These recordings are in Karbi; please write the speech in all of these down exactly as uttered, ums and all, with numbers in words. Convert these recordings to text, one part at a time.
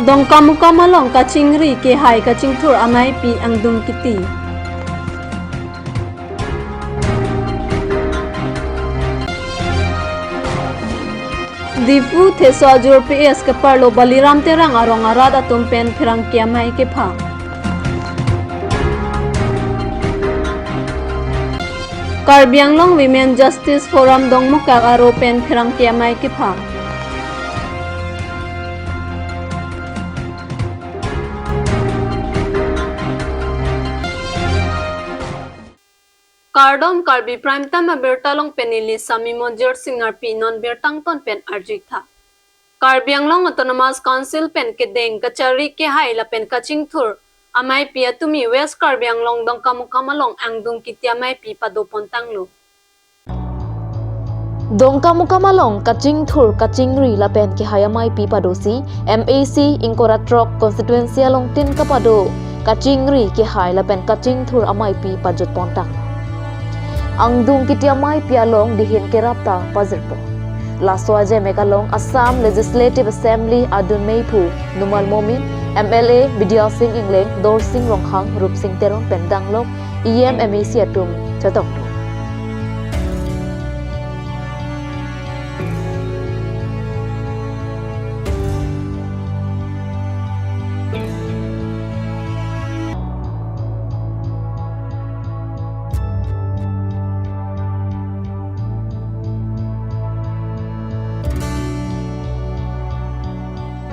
Dongkamukam along kachingri kehai kachingthur ameipi angdung kiti. Diphu Theso Ajur P S keparlo Baliram Terang arong arat atum pen pherangke amei kepha. Karbi Anglong Women Justice Forum Dongmukak aro pen pherangke amei kepha. Kardom, Karbi Prime Time abirta along pen neli Sami Monjir Singarpi, non birta angton pen arju-ik tha. Karbi Anglong Autonomous Council pen kedeng kachari kehai lapen kachingthur ameipi atumi West Karbi Anglong Dongkamukam along angdung kiti ameipi padopontanglo. Dongkamukam along kachingthur kachingri lapen kehai ameipi padosi M A C ingkoi ra throk constituency along tin kapado kachingri kehai lapen kachingthur ameipi pajutpontang. Angdung kiti ameipi along dihin kerap ta pajirpo. Laso ajemek along Assam Legislative Assembly adun meiphu Numal Momin, M L A Bidya Sing Engleng, Dorsing Ronghang, Rupsing Teron pen danglok E M, M A C atum chetongdun.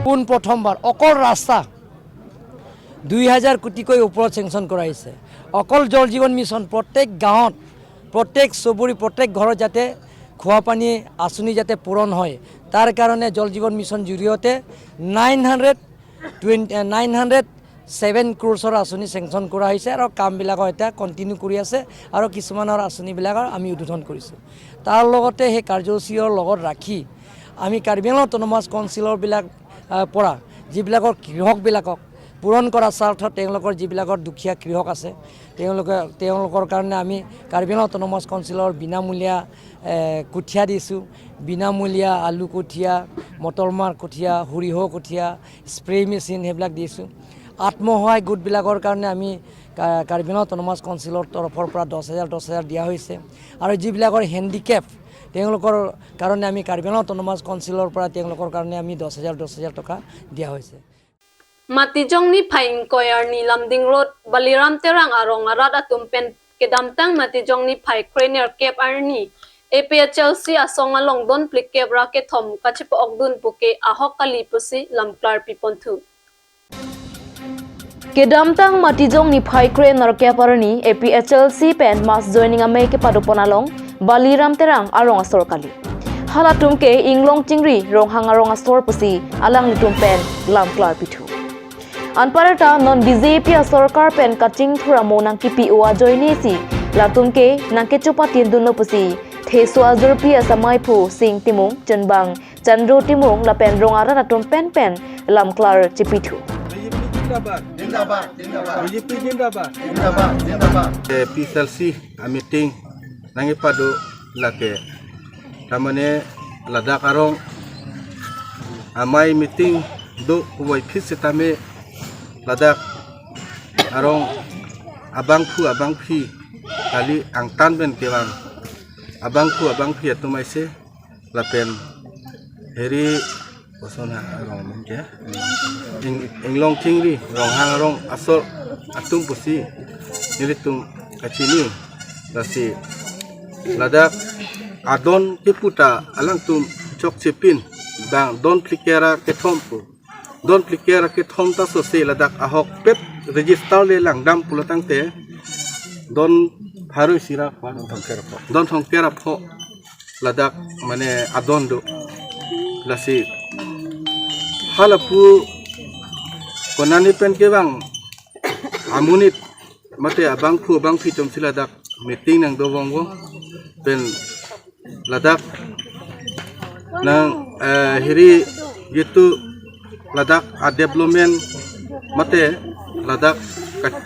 পোন প্ৰথমবাৰ অকল ৰাস্তা দুই হাজাৰ কোটিকৈ ওপৰত চেংচন কৰা হৈছে। অকল জল জীৱন মিছন প্ৰত্যেক গাঁৱত, প্ৰত্যেক চুবুৰী, প্ৰত্যেক ঘৰত যাতে খোৱা পানী আঁচনি যাতে পূৰণ হয়, তাৰ কাৰণে জল জীৱন মিছন জৰিয়তে nine hundred twenty, nine hundred seven ক্ৰ'ৰ্ছৰ আঁচনি চেংচন কৰা হৈছে আৰু কামবিলাকৰ এতিয়া কণ্টিনিউ কৰি আছে আৰু কিছুমানৰ আঁচনিবিলাকৰ আমি উদ্বোধন কৰিছোঁ। তাৰ লগতে সেই কাৰ্যসূচীৰ লগত ৰাখি আমি কাৰ্বি আংলং অট'নমাছ কাউন্সিলৰ বিলাক, আহ, পৰা যিবিলাকৰ কৃষকবিলাকক পূৰণ কৰাৰ স্বাৰ্থত তেওঁলোকৰ যিবিলাকৰ দুখীয়া কৃষক আছে, তেওঁলোকে, তেওঁলোকৰ কাৰণে আমি কাৰ্বি আংলং অট'নমাছ কাউন্সিলৰ বিনামূলীয়া, এ, কঠীয়া দিছোঁ, বিনামূলীয়া আলু কঠীয়া, মটৰমাহ কঠীয়া, সৰিয়হ কঠীয়া, স্প্ৰে মেচিন সেইবিলাক দিছোঁ। আত্মসহায়ক গোটবিলাকৰ কাৰণে আমি কা-, কাৰ্বি আংলং অট'নমাছ কাউন্সিলৰ তৰফৰ পৰা দহ হাজাৰ, দহ হাজাৰ দিয়া হৈছে। আৰু যিবিলাকৰ হেণ্ডিকেপ, তেওঁলোকৰ কাৰণে আমি কাৰ্বি আংলং অট'নমাছ কাউন্সিলৰ পৰা তেওঁলোকৰ কাৰণে আমি দহ হাজাৰ, দহ হাজাৰ টকা দিয়া হৈছে। Matijong niphai ingkoi arni Lumding Road, Baliram Terang arong arat atum pen kedamtang Matijong niphai krenerkep arni A P H L C asong along don phlikep ra kethom kachepa-okdun puke ahok kali pusi lamklar piponthu. Kedamtang Matijong niphai krenerkep arni A P H L C pen mass joining amei kepadopon along Baliram Terang arong asor kali. Halatum ke Inglong Chingri Ronghang arong asor pusi alanglitum pen lamklar pithu. Anparta non B J P asorkar pen kachingthur amo nangkipi-o ajoinesi latum ke nangkechopatindunlo pusi Theso Ajur P S ameiphu Sing Timung, Chunbang Chandro Timung lapen rong arat atum penpen lamklar chepithu. B J P zindabad. Zindabad, zindabad. B J P zindabad. Zindabad, zindabad. Eh, P S L C a meeting nangkepado lake. Tamane ladak arong amei meeting do puvoiphit setame ladak arong abangphu abangphi kali angtan pen kevang abangphu abangphi atum aise lapen heri koson ha arong amen ke? Ing-, Inglong Chingri, Ronghang arong asor atum pusi nelitum kachini. Lasi ladak adon kepu ta alangtum chokchepin bang don phlikep ra kethom pu. Don phlikep ra kethom ta sose ladak ahokpet register le langdam pulo tangte don pharo isi ra pho, don thomkep ra pho. Don thomkep ra pho ladak mane adon do. Lasi halapu konane pen kevang amonit mate abangphu abangphi atumsi ladak meeting nangdovong vong pen ladak nang, eh, heri jitu ladak a development mate ladak ka-,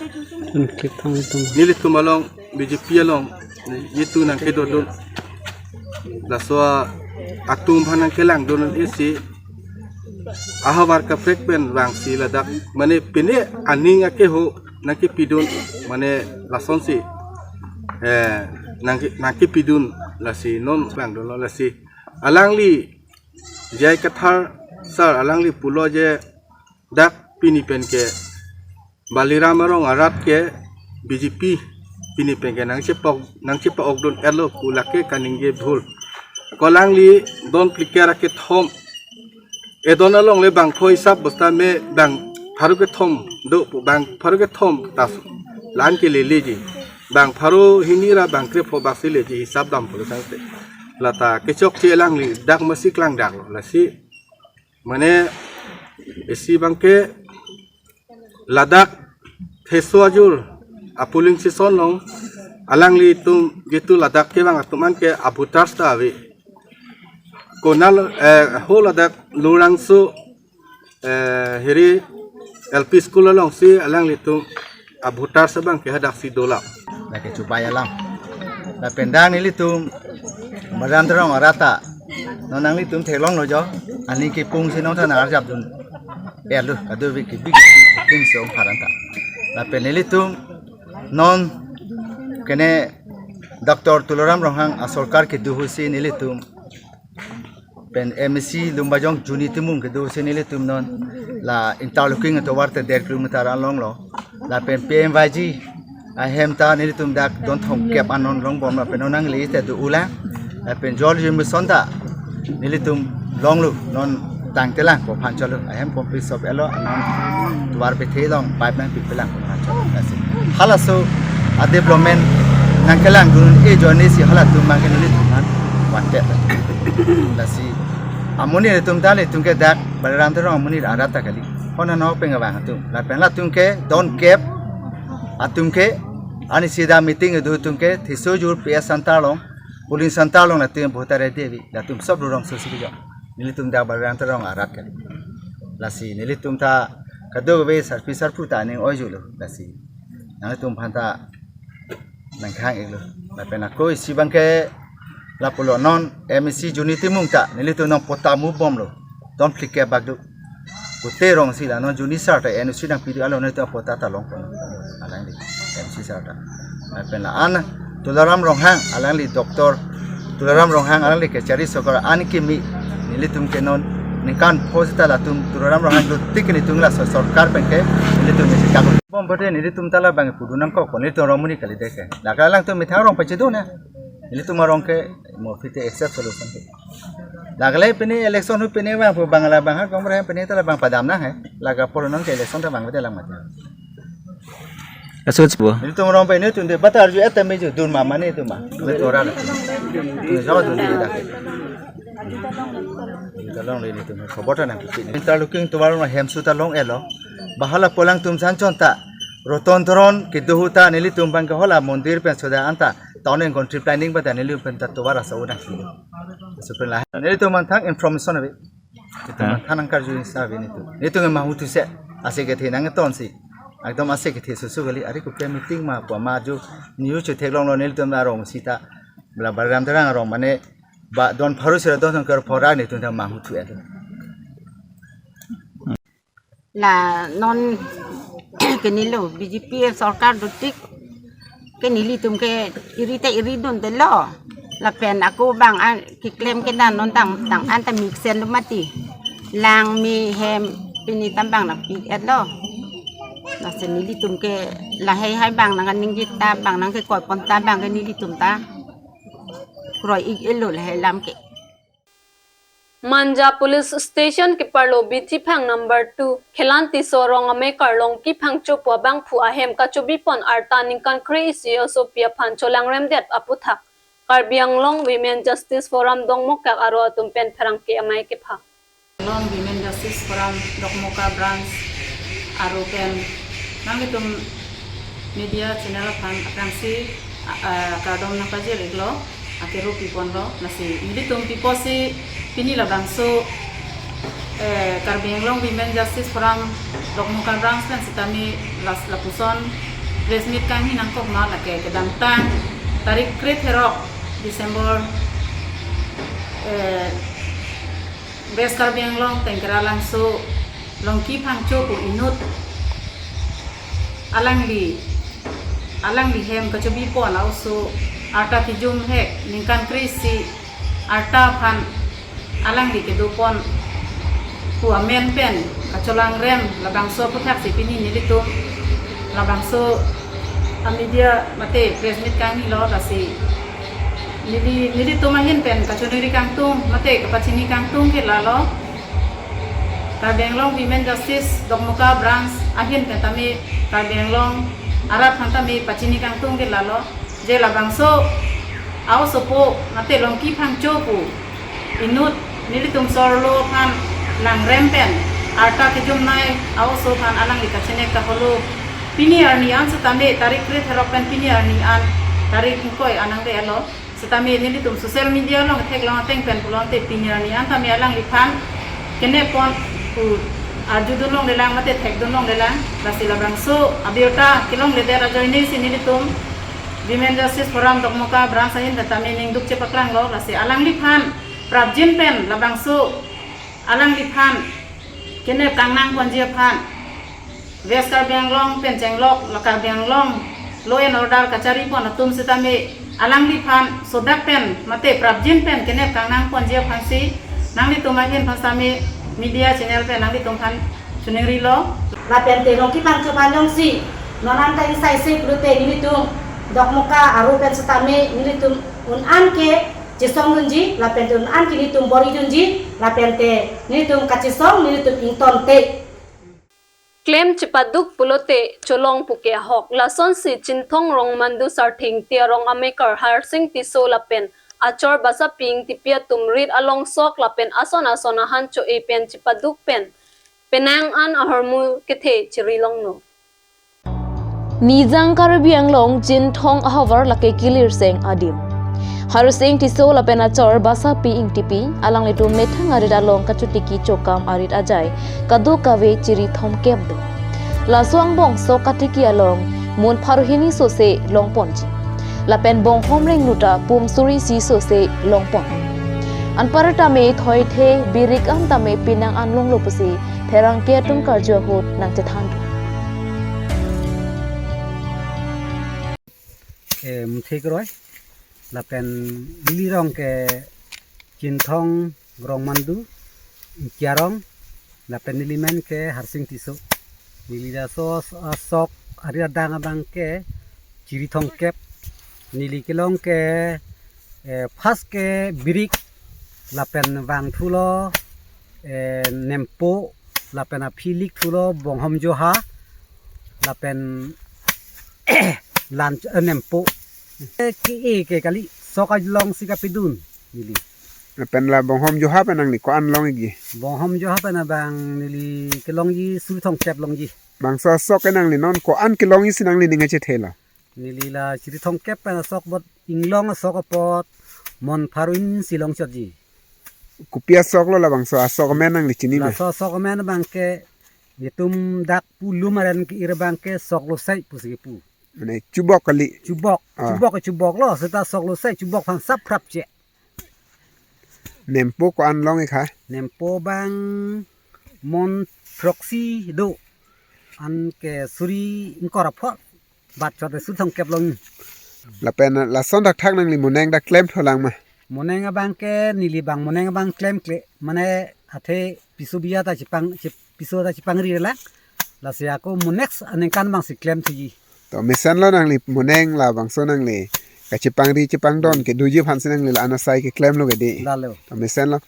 nelitum along B J P along jitu nangkedodun laso atum aphan nangkelangdun isi ahavar kaprek pen vangsi ladak mane pine aning akeho nangkepidun mane lasonsi, eh, nangke-, nangkepidun lasi non langdunlo lasi alangli J I Kathar sir alangli pulo je dak pini pen ke Baliram arong arat ke B J P pini pen ke nangchepa-ok, nangchepa-okdun-etlo pu lake kaningje bhul. Ko alangli don phlikep ra kethom edon along le bang pho hisap bosta me bang pharo kethom do pu bang pharo kethom tas lan ke leleji. Bang pharo hini ra bang krepho baksi leji hisap dam pulo sangte. Lata kechokche alangli dak masi klangdaklo lasi. Mane isi bangke ladak Theso Ajur a polling station along alanglitum jitu ladak kevang atum an ke avoters ta ave. Konat, eh, ho ladak Lurangso, eh, hiri L P school alongsi alanglitum avoters abang ke hadaksi dolang. Lake chubai alam. Lapen dak nelitum Baliram Teron arat ta non nanglitum theklonglo jo. Aning kepungsi non ta nang arjapdun-etlo, kadokave kebi kepungsi ong pharanta. Lapen nelitum non kene Doctor Tuliram Ronghang a sorkar kedo ahutsi nelitum pen M A C Lumbajong Joni Timung kedo ahutsi nelitum non la interlocking atovar ta der kilometer alonglo. Lapen P M Y G ahem ta nelitum dak don thomkep an non longbom lapen non nangli te do-ulang. Lapen Jal Jeevan Mission ta nelitum longlo non tangtelang pu aphan cholo. Ahem complete sop-etlo non tovar pethe along pipe nangpipelang pu aphan cholo. Lasi halaso a development nangkelangdun-e ajoinesi halatum abang ke nelitum aphan wanted. Lasi amonit atum ta nelitum ke dak Baliram Teron amonit arat ta kali. Hona no pengabang atum. Lapen latum ke don kep atum ke ani sida meeting kedo atum ke Theso Ajur P S center along, polling center along latum voter I D ave, latum sop Lurangso si kejok. Nelitum dak Baliram Teron arat kali. Lasi nelitum ta kadokave sarpi sarpo ta aning oijulo lasi. Nanglitum aphan ta nangkhang-iklo. Lapen ako isi bangke lapulo non M A C Joni Timung ta nelitum nang patta mubomlo. Don phlikep bak do. Kute rong si la non Joni sir ta N O C nangpidun-etlo nelitum patta ta longpon. Alangli M C sir ta. Lapen la-an Tuliram Ronghang alangli Doctor Tuliram Ronghang alangli kachari sorkar an kimi nelitum ke non ningkan pho seta latum Tuliram Ronghang dotik nelitum laso sorkar pen ke nelitum nisi kak. Bom bote nelitum ta labang pudun nangkok nelitum rong amonit kali deke. Lake alangtum methang rong pachedun na. Nelitum arong ke mo pite accept solution ke. Lake le pine election hu pine bang pu bang la bang ha Congress pine ta labang padam nang he. Lake apor non ke election ta bang bete lang mati. Asut bo. Nelitum rong pine tunde batar ju eta me ju dun ma mane tu ma. Me tora la. Tu jawa dun de dak. Nelitum ta longle nelitum khobor ta nangkiki. Interlocking tovar along hem su ta long-etlo. Bahala pu alangtum san chonta Roton Teron kedo ahut ta nelitum abang ke hala mondir pen soda anta town and country planning pada nelitum pen ta tovar asa udang si. Laso pen la nelitum manthang information ave. Nelitum, ha, manthang nangkarju insa ave nelitum. Nelitum mahuthu se ase kethe nangtonsi. Ekdom ase kethe susu kali, ari kopi meeting ma pu ma ju news chu theklonglo nelitum arong sita. Bala Baliram Teron arong mane ba don pharo sira don thomkep ra nelitum ta mahuthu-et. La non kenilo B J P sorkar dotik ke nelitum ke iri ta iri dun telo. Lapen ako bang an keklem ke dan non tang tang an ta mixen do mati. Lang me hem pini tam bang nangpi-etlo. Lasi nelitum ke lahai hai bang nangkaningje ta bang nangkekoi pon ta bang ke nelitum ta kroi-ik-etlo lahai alam ke. Manja Police Station keparlo Bithiphang number two, Khelan Tisso rong amei Karlongki Phangcho pu abangphu ahem kachobi pon arta ningkan kre-isi osopi aphan cholangremdet aputhak Karbi Anglong Women Justice Forum Dokmoka aro atum pen pherangke amei kepha. Anglong Women Justice Forum Dokmoka Branch aro pen nanglitum media channel aphan aphrangsi, a, a, kardom nangpajir-iklo, akero piponlo. Lasi nelitum pipo si pini labangso, eh, Karbi Anglong Women Justice Forum Dokmoka Branch pen sitame las lapuson press meet kangni nangkok ma lake kedamtang tarik kretherok December, eh, West Karbi Anglong Tengkera Langso Longki Phangcho pu inut alangli, alangli hem kachobi pon a-oso arta kejum hek ningkan kre-isi arta aphan alangli kedo pon pu amen pen kacholangrem labangso aputhaksi pini nelitum labangso a-media mate press meet kangnilo, lasi neli, nelitum ahin pen kachoningri kangtung mate kapachini kangtung ke lalo, Karbi Anglong Women Justice Dokmoka Branch ahin pen tame Karbi Anglong arat aphan tame pachini kangtung ke lalo, je labangso a-osopo mate Longki Phangcho pu inut nelitum so-arlo aphan langrem pen arta kejumnei a-oso aphan alangli kachenek kaholo pini arni an setame tarik kre therok pen pini arni an tarik ingkoi an nangle-etlo. Setame nelitum social media along theklong ateng pen pulote pini arni an tame alangliphan kenep pon pu arjudun longlelang mate thekdun longlelang, lasi labangso abirta kelongledet ajoine si nelitum Women Justice Forum Dokmoka Branch ahin pen tame ning duk chepaklanglo, lasi alangliphan prapjin pen labangso alangliphan kenep kangnang ponji aphan West Karbi Anglong pen chenglok la Karbi Anglong law and order kachari pon atum setame alangliphan sodak pen mate prapjin pen kenep kangnang ponji aphansi nanglitum ahin aphan setame media channel pen nanglitum aphan choningrilo. Lapen te Longki Phangcho aphan jongsi non an ta ingsai se pulote nelitum Dokmoka aru pen setame nelitum un an ke chesongdunji, lapen te un an ke nelitum bor-idunji, lapen te nelitum kachesong nelitum ingtonte. Klem chepaduk pulote cholong puke ahok. Lasonsi Chinthong Rongmandu Sarthe Ingti arong amekar Harsing Tisso lapen achor Basapi Ingtipi atum rit along sok lapen ason ason ahan cho-e pen chepaduk pen penang an ahormu kethe chiri longlo. Nijang Karbi Anglong Chinthong ahavar lake kilirseng adim. Harsing Tisso lapen achor Basapi Ingtipi alanglitum methang arit along kachotiki chokam arit ajai kadokave chiri thomkep do. Laso angbong sok katiki along mun pharo hini sose longponji. Lapen bonghom rengnuta pum suri isi sose longpon. Anparta me thoithe birik an tame penang an longlo pusi pherangke atum karju ahut nangchethan. Em, thik roi. Lapen neli rong ke Chinthong Rongmandu Ingti arong, lapen neli men ke Harsing Tisso. Neli laso s-, asok arit adang abang ke chiri thomkep. Neli kelong ke, eh, first ke birik, lapen vangthulo, eh, nempo, lapen aphi likthulo bonghom joha, lapen lan, eh, nempo. Eh, ke, eh, ke kali sok alongsi kapidun neli. Lapen la bonghom joha pen nangli ko-an long-ikji? Bonghom joha pen abang neli kelongji suri thomkep longji. Bangso asok ke nangli non ko-an kelongji si nangli ning kachethelo? Neli la chiri thomkep pen asok apot, inglong asok apot mon pharo hini si longchotji. Kopi asok lo labangso asok amen nangli chini ma? Laso asok amen abang ke itum dak pu lum aren ke-ir abang ke sok losai pusi kepu. Mane chubok kali. Chubok. Ah. Chubok ke chuboklo, seta sok losai chubok aphan sap phrapche. Nempo ko-an long-ik ha? Nempo abang mon throksi do. Anke suri ingkoi ra phongo bat chot suri thomkep long. Lapen lason thakthak nangli moneng ta klemthulang ma? Moneng abang ke neli abang moneng abang klemkle. Mane athe piso biya ta chepang, chep-, piso ta chepangri lang. Lasi ako mo next aningkan abangsi klemthuji. To mesenlo nangli moneng labangso nangli kachepangri chepangdon kedoji aphansi nangli la-an asai keklemlo ke dei. Lalo. To mesenlo.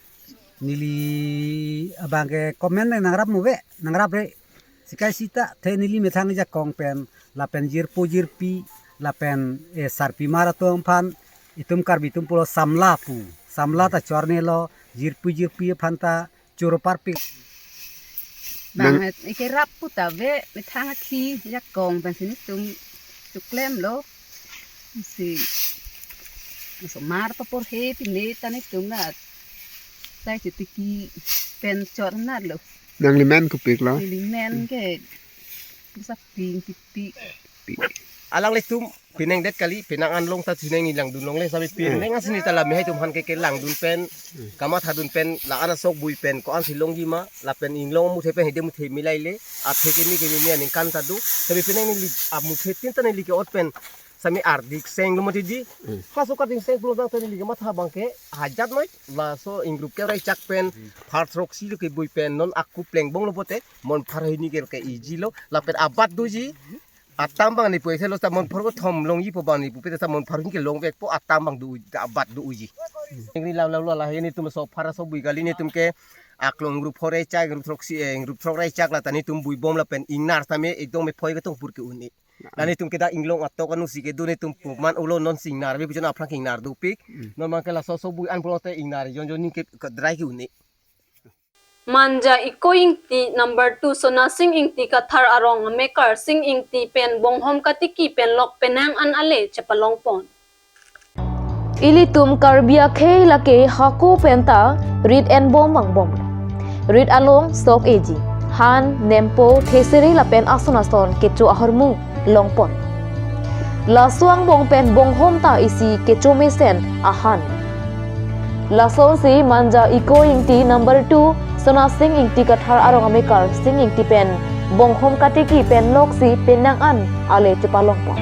Neli abang ke comment nang nangrap mo ave, nangrap re. Sikai sita the neli methang jakong pen, lapen jirpo jirpi, lapen, eh, sarpimar atum aphan, itum Karbi atum pulo samla pu. Samla ta chornelo, jirpo jirpi aphan ta choro parpik. Bang nang- et-, ekerap pu ta ave, methang akhi jakong pensi nelitum choklemlo. Si osomar paporhe pine ta nelitum la sai chotiki pen chornatlo. Nangli men kopiklo? Neli men ke Basapi Ingtipi. Alanglitum Penang det kali, penang an long ta thinang ni langdun longle, sabi penang asini ta la mehai atum aphan ke kelangdun pen, kamatha dun pen, la-an asok bui pen, ko-an si longji ma, lapen inglong muthe pen, hede muthe milaile, athe keme keme aningkan ta do, sabi penang neli, amuthe tin ta neli ke-ot pen, sami ardik seng lo mati di, ha so kardik seng pulo tangte neli kematha abang ke, hajat noi, laso ingrup ke rai chak pen, phar throksi lo ke bui pen, non aku pleng bong lo pote, mon phar hini ke ke iji lo, lapen abat doji, atam abang ni puai thelo ta mon phar kethom longji pu abang ni pupe ta mon phar hini ke longvekpo atam abang do uji, ta abat do uji. Ingri lam lam lo la hini tum so phar so bui kali ni tum ke aklong ingrup phor rai chak ingrup throksi, eh, ingrup throk rai chak la ta ni tum bui bom lapen ingnar tame ekdom me phoi ketong pur ke un-e. La ni tum ke dak inglong atok anu si kedo ni tum puman ulo non si ingnar be bijon aphrang ke ingnar dopik. Non abang ke laso so bui an pulote ingnar jon jon ni ke kedrai ke un-e. Manja Iko Ingti number two Sonasing Ingti Kathar arong amekar Sing Ingti pen bonghom katiki pen lok penang an ale chepalongpon. Ilitum Karbi akhei lake hako penta rit enbom vangbom. Rit along sok eji. Han, nempo, thesere lapen ason ason kecho ahormu longpon. Laso angbong pen bonghom ta isi kecho mesen ahan. Lasonsi Manja Iko Ingti number two, Sonasing Ingti Kathar arong amekar Sing Ingti pen bonghom katiki pen loksi penang an ale chepalongpon.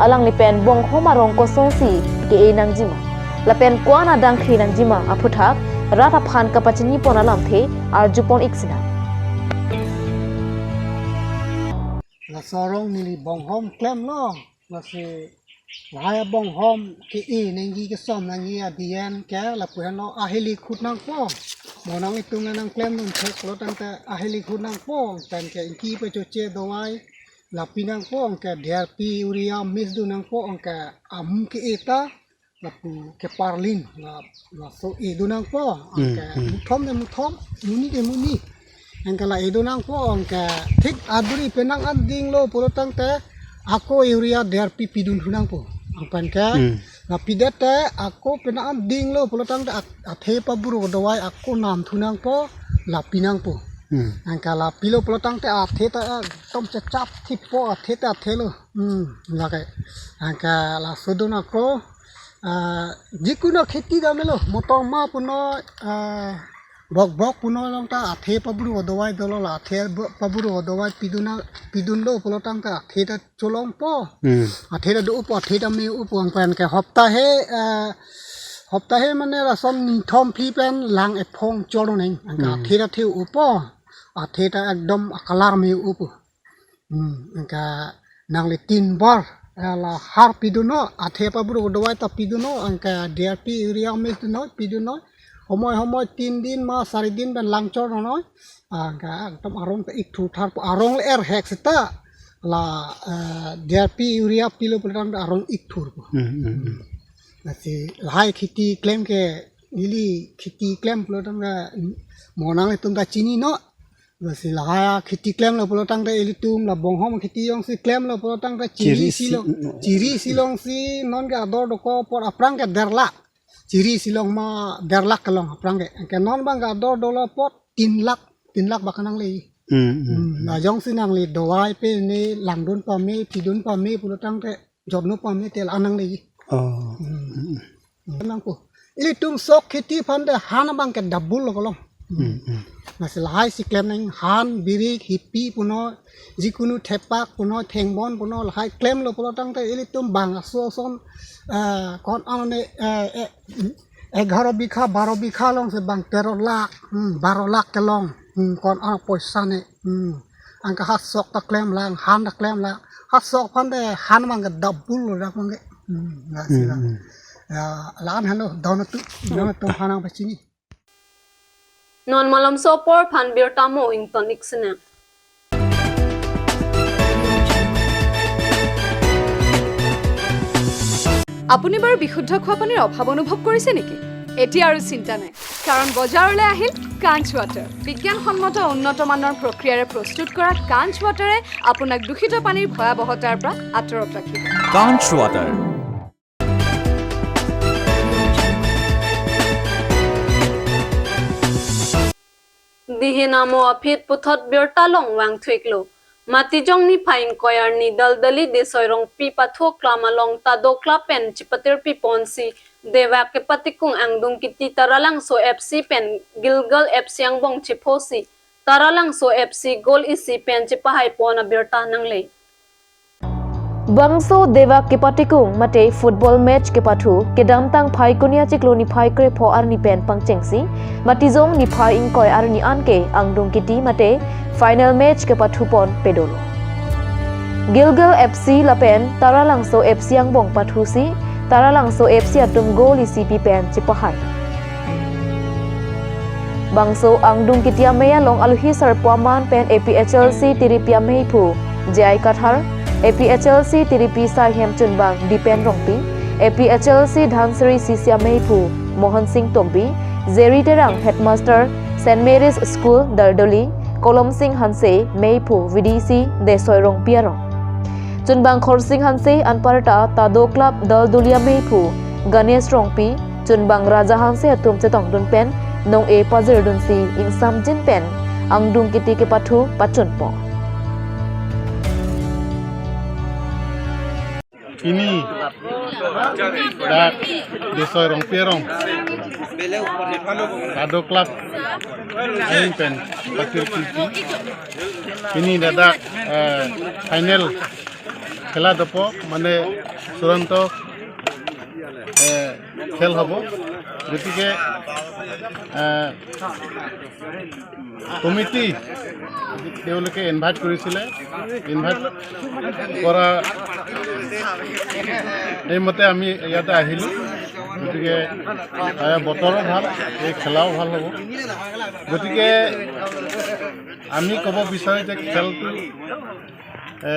Alangli pen bonghom arong kosonsi ke-e nangjima, lapen ko-an adang khe nangjima aphuthak rat aphan kapachinipon alamthe arjupon ik sinang. Laso arong neli bonghom klemlo, lasi lahai abonghom ke-e nangji kesom nangji adiyan ke lapu henlo ahili khut nangpo. Mo nanglitum le nangklemdun thek lo tangte ahili khut nangpo, tangte ingki pechoche dawai lapi nangpo, anke D R P urea mix dun nangpo, anke amu ke-e ta lapu keparlin, la, laso edun nangpo, Hmm, anke hmm. muthom de muthom, muni de muni. Anke la edun nangpo, anke thik aduri penang an dinglo pulo tangte ako urea D R P pidun thu nangpo. Angpan ke, Hmm. la pidet te ako penang an dinglo pulo tangte ak-, athe paburu dawai ako nam thu nangpo, lapi nangpo. Hmm. Anke lapilo pulo tangte athe ta, eh, tom chechap thipo athe ta athe lo. Hmm, lake. Anke laso dun ako, ah, jikunu kheti damelo, motor ma puno, ah, bok bok puno along ta athe paburu dawai dolo la athe bo-, paburu dawai pidun a-, pidun do pulo tangte athe ta cholongpo. Hmm. Athe ta do-opo, athe ta me-opo angpan ke hopta he, ah, hopta he mane lason nithom phli pen lang ephong chor neng. Anke Hmm. athe ta the-opo. Athe ta ekdom akalar me-opo. Hmm, anke nangli tin bor, eh, la har piduno, athe paburu dawai ta piduno, anke D R P urea mix duno, piduno. Homoi homoi tin din ma sari din pen lang chor noi. Anke ekdom arong ta ik thur tharpo, arong le er hek seta. La, eh, D R P urea pilo pulo tangte arong ik thurpo. Hmm, hmm, hmm. Lasi lahai kheti klem ke, ili kheti klem pulo tangte mo nanglitum ta chini no. Lasi lahai kheti klemlo pulo tangte ilitum la bonghom kheti jongsi klemlo pulo tangte chiri Chiri si si-, long, mm. chiri si longsi non ke ador dokok apot aphrang ke der lakh. Chiri si long ma der lakh kelong aphrang ke. Ke non abang ke ador dolo apot tin lakh, tin lakh bak nang le. Hmm, hmm, Hmm, hmm. la jongsi nangli dawai pe ne langdun pame, pidun pame pulo tangte jotno pame tel anang le. Oh. Hmm. Hmm. Nangpo. Ilitum sok kheti aphan te han abang ke double lo kelong. Hmm, hmm. Lasi lahai si klem nang han, birik, hipi puno, jikunu thepak puno, thengbon puno, lahai klemlo pulo tangte ilitum bang aso ason, eh, ko-an ne, eh, eh, egharo bikha, baro bikha alongsi bang tero lakh, hmm, baro lakh kelong, hmm, ko-an poisa ne, hmm. Anke ha sok ta klem lang, han ta klem lang. Ha sok aphan te han abang ke double lo dak abang ke. Hmm, lasi la. Hmm, hmm. Ya, la-an henlo, don tu, don tu han nangpachini. Non malomso apor aphan birta mo ington ik sinang. আপুনি বাৰু বিশুদ্ধ খোৱা পানীৰ অভাৱ অনুভৱ কৰিছে নেকি? এতিয়া আৰু চিন্তা নাই, কাৰণ বজাৰলৈ আহিল কাঞ্চ ৱাটাৰ। বিজ্ঞানসন্মত উন্নত মানৰ প্ৰক্ৰিয়াৰে প্ৰস্তুত কৰা কাঞ্চ ৱাটাৰে আপোনাক দূষিত পানীৰ ভয়াৱহতাৰ পৰা আঁতৰত ৰাখিব। কাঞ্চ water. Dihin amo aphi puthot birta along vangthu iklo. Matijong niphai ingkoi arni Daldali Desoi Rongpi pathu aklam along Tado Club pen chipatirpi ponsi Dewak kepatikung Angdung Kiti Taralangso F C pen Gilgal F C angbong chephosi Taralangso F C goal isi pen chepahai pon abirta nangle. Bangso Dewak kepatikung mate football match kepathu kedamtang Phaikuni achiklo niphai krepho arni pen pangchengsi Matijong niphai ingkoi arni anke Angdung Kiti mate final match kepathu pon pedolo. Gilgal F C lapen Taralangso F C angbong pathusi Taralangso F C atum goal isi pi pen chepahai. Bangso Angdung Kiti amei along aluhi sarpo aman pen A P H L C tiripi ameiphu J I Kathar, A P H L C tiripi saihem chunbang Dipen Rongpi, A P H L C Dhansiri C C ameiphu Mohan Singh Tokbi, Jerry Terang, headmaster Saint Mary's School Daldali, Kolom Singh Hanse, meiphu V D C Desoi Rongpi arong. Chunbang Khorsing Hanse anparta Tado Club Daldali ameiphu Ganesh Rongpi, chunbang Raja Hanse atum chetongdun pen nong-e pajirdunsi ingsamjin pen Angdung Kiti kepathu pachunpo. Pini dak Desoi Rongpi arong Tado Club ahin pen patir kiti. Pini dadak, eh, final khela dopo, mane churanto, eh, খেল হ'ব। গতিকে, আহ, কমিটি তেওঁলোকে ইনভাইট কৰিছিলে, ইনভাইট কৰা এইমতে আমি ইয়াতে আহিলোঁ। গতিকে, আহ, বতৰো ভাল, এই খেলাও ভাল হ'ব। গতিকে আমি ক'ব বিচাৰোঁ যে খেলটো এ,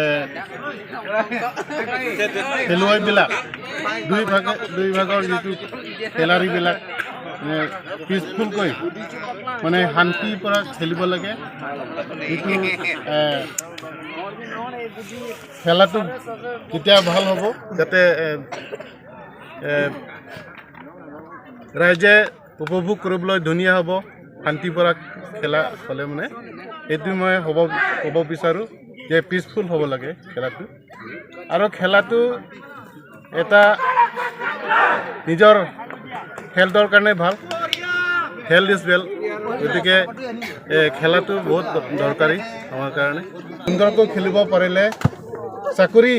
খেলুৱৈবিলাক দুই ভাগে, দুই ভাগৰ যিটো খেলাৰীবিলাক, এ, পিচফুলকৈ, মানে, শান্তিৰ পৰা খেলিব লাগে। যিটো, এ, খেলাটো তেতিয়া ভাল হ'ব, যাতে, এ, এ, ৰাইজে উপভোগ কৰিবলৈ ধুনীয়া হ'ব, শান্তিৰ পৰা খেলা হ'লে মানে। এইটো মই হ'ব, ক'ব বিচাৰোঁ যে পিচফুল হ'ব লাগে খেলাটো। আৰু খেলাটো এটা নিজৰ হেল্থৰ কাৰণে ভাল, হেল্থ ইজ ৱেল। গতিকে, এ, খেলাটো বহুত দৰকাৰী আমাৰ কাৰণে। সুন্দৰকৈ খেলিব পাৰিলে চাকৰি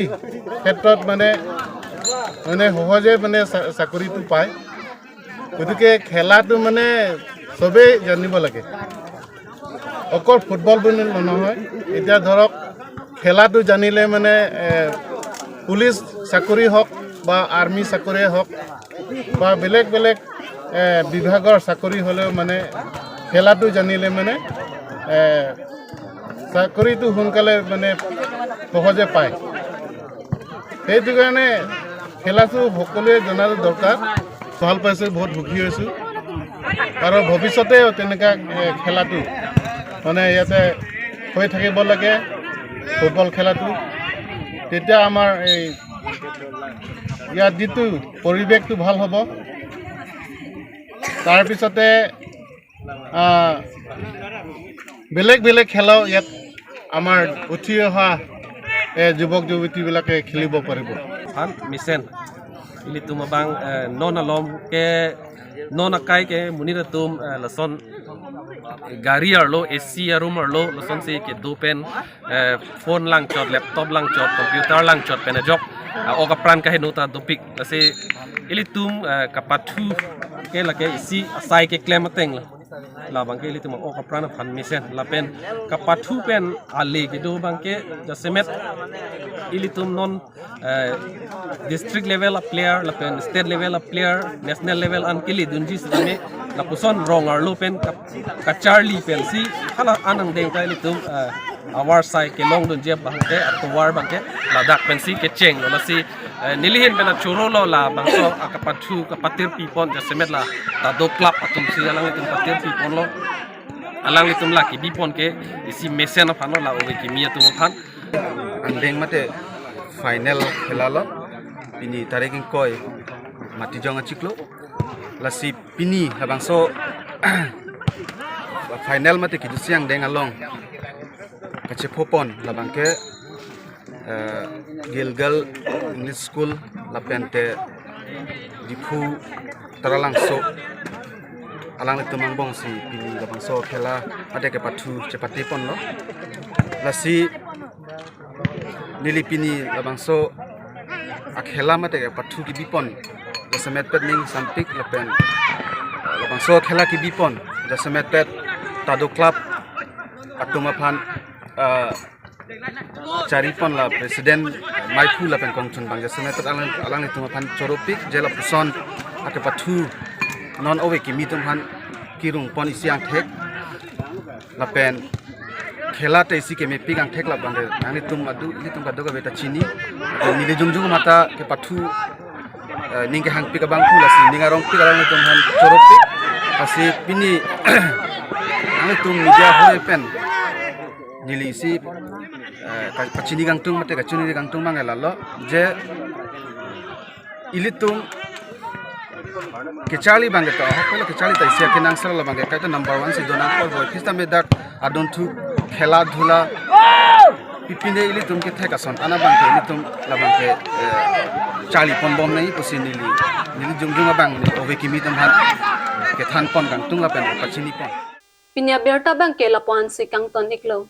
ক্ষেত্ৰত মানে, মানে সহজে মানে চা-, চাকৰিটো পায়। গতিকে খেলাটো মানে চবেই জানিব লাগে, অকল ফুটবল বুলি নহয়। এতিয়া ধৰক, খেলাটো জানিলে মানে, এ, পুলিচ চাকৰি হওক বা আৰ্মি চাকৰিয়ে হওক বা বেলেগ বেলেগ, এ, বিভাগৰ চাকৰি হ'লেও মানে খেলাটো জানিলে মানে, এ, চাকৰিটো সোনকালে মানে সহজে পায়। সেইটো কাৰণে খেলাটো সকলোৱে জনাটো দৰকাৰ। ভাল পাইছোঁ, বহুত সুখী হৈছোঁ। আৰু ভৱিষ্যতেও তেনেকুৱা, এ, খেলাটো মানে ইয়াতে হৈ থাকিব লাগে, ফুটবল খেলাটো। তেতিয়া আমাৰ এই ইয়াত যিটো পৰিৱেশটো ভাল হ'ব। তাৰপিছতে, আহ, বেলেগ বেলেগ খেলাও ইয়াত আমাৰ উঠি অহা, এ, যুৱক যুৱতীবিলাকে খেলিব পাৰিব। Aphan mesen ilitum abang, eh, non alom ke, non akai ke monit atum, eh, lason gari arlo, A C arum arlo lasonsi kedo pen, eh, phone langchot, laptop langchot, computer langchot pen ajok, eh, ok apran kaheno ta dopik. Lasi ilitum, eh, kapathu ke lake isi asai keklem ateng lo. Labang ke ilitum ok apran aphan mesen. Lapen kapathu pen ale kedo abang ke jasemet ilitum non, eh, district level a player lapen state level a player, national level an keledunji setame lapuson rong arlo pen ka-, kacharli pensi hala an angdeng ta ilitum, eh, avar sai kelongdunji abang ke, atovar abang ke ladak pensi kecheng lo. Lasi, eh, nelihin pen achoro lo labangso akapathu kapatirpi pon jasemet la Tado Club atumsi alanglitum patirpi ponlo. Alanglitum la kebi pon ke isi mesen aphan lo, la ove kimi atum aphan. Angdeng mate final khela lo. Pini tarik ingkoi Matijong achiklo. Lasi pini labangso final mate kejusi angdeng along kachephopon labangke, eh, Gilgal English School lapente Diphu Taralangso alanglitum angbongsi pini labangso khela mate kepathu chepateponlo. Lasi neli pini labangso akhela mate kepathu kebipon jasemetpet ning sampik lapen labangso khela kebipon jasemetpet Tado Club atum aphan, ah, charipon la president maiphu lapen kongchunbang jasemetpet alang, alanglitum aphan choropik je lapuson akepathu non ove kimi atum aphan kerungpon isi angthek lapen khela ta isi kemepik angthek labangke nanglitum adu ilitum kadokave ta chini. Lapen neli jongjong mata kepathu, eh, ning kehangpik abangphu lasi ning arongpik alanglitum aphan choropik. Lasi pini nanglitum media hoi pen neli isi, eh, ka-, kachini kangtung mate kachini kangtung abang lalo je ilitum kecharli abangke to ahok pelo kecharli ta isi akenangsot labangke kaita number one si donang por boy pista medak adunthu khela dhula pipine ilitum kethek ason ana abangke ilitum labangke, eh, charliponbom nangji pusi neli neli jongjong abang neli ove kimi atum aphan kethanpon kangtung lapen pachinipon. Pini abirta abangke lapu-an si kangton-iklo.